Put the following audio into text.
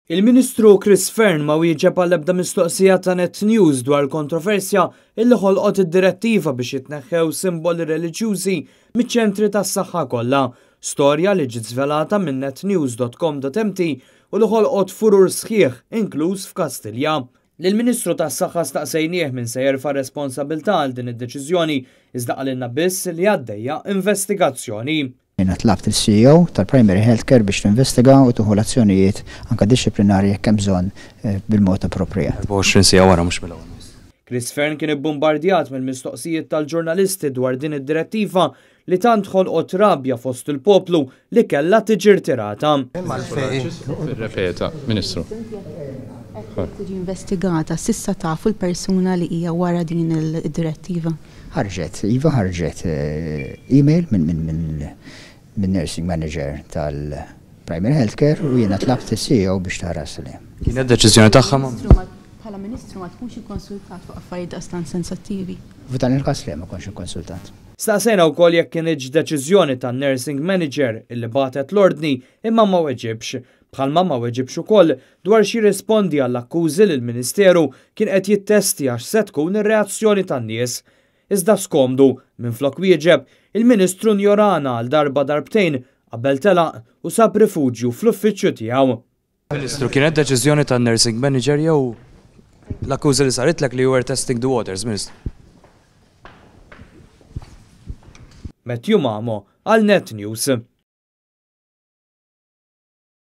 Il-Ministru Chris Fearne ma wieġeb għal ebda mistoqsija ta' Net News dwar il-kontroversja illi ħolqot id-direttiva biex jitneħħew simboli reliġjużi miċ-ċentri tas-saħħa kollha. Storja li ġiet żvelata minn netnews.com.mt u li ħolqot furur sħiħ inkluż f'Kastilja. Lill-Ministru tas-Saħħa staqsejnieh min se jerfa' r-responsabilità għal din id-deċiżjoni iżda qalilna biss li għaddejja investigazzjoni. Jiena tlabt lis-CEO tal-Primary Health Care biex tinvestiga u tieħu l-azzjonijiet anke dixxiplinarji jekk hemm bżonn bil-mod approprjat. 24 siegħa wara mhux mill-ewwel Ministru. Chris Fearne kien ibbumbardjat mill-mistoqsijiet tal-ġurnalisti dwar din id-direttiva li tant ħolqot rabja fost il-poplu li kellha tiġi rtirata. Irrepeta, Ministru. Qed tiġi investigata, s'issa tafu l-persuna li hija wara din id-direttiva? Ħarġet, iva ħarġet email min-nursing manager tal-Primary Health Care u jiena tlabt lis-CEO biex tħares li. Kienet deċiżjoni tagħha ma. Bħala Ministru ma tkunx ikkonsultat fuq affarijiet daqstant sensattivi? F'dan il-każ le, ma kontx ikkonsultat. Staqsejna wkoll jekk kinitx deċiżjoni tan-nursing manager illi bagħtet l-ordni imma ma weġibx. Bħalma ma weġibx ukoll dwar x'jirrispondi għall-akkużi li l-Ministeru kien qed jittestja x'se tkun ir-reazzjoni tan-nies. Iżda skomdu, minflok wieġeb, il-Ministru njorana għal darba darbtejn qabel telaq u sab rifuġju fl-uffiċċju tiegħu. Ministru, kienet deċiżjoni tan-nursing manager jew l-akkuża li saritlek li you were testing the waters, Ministru? Matthew Mamo għal Net News.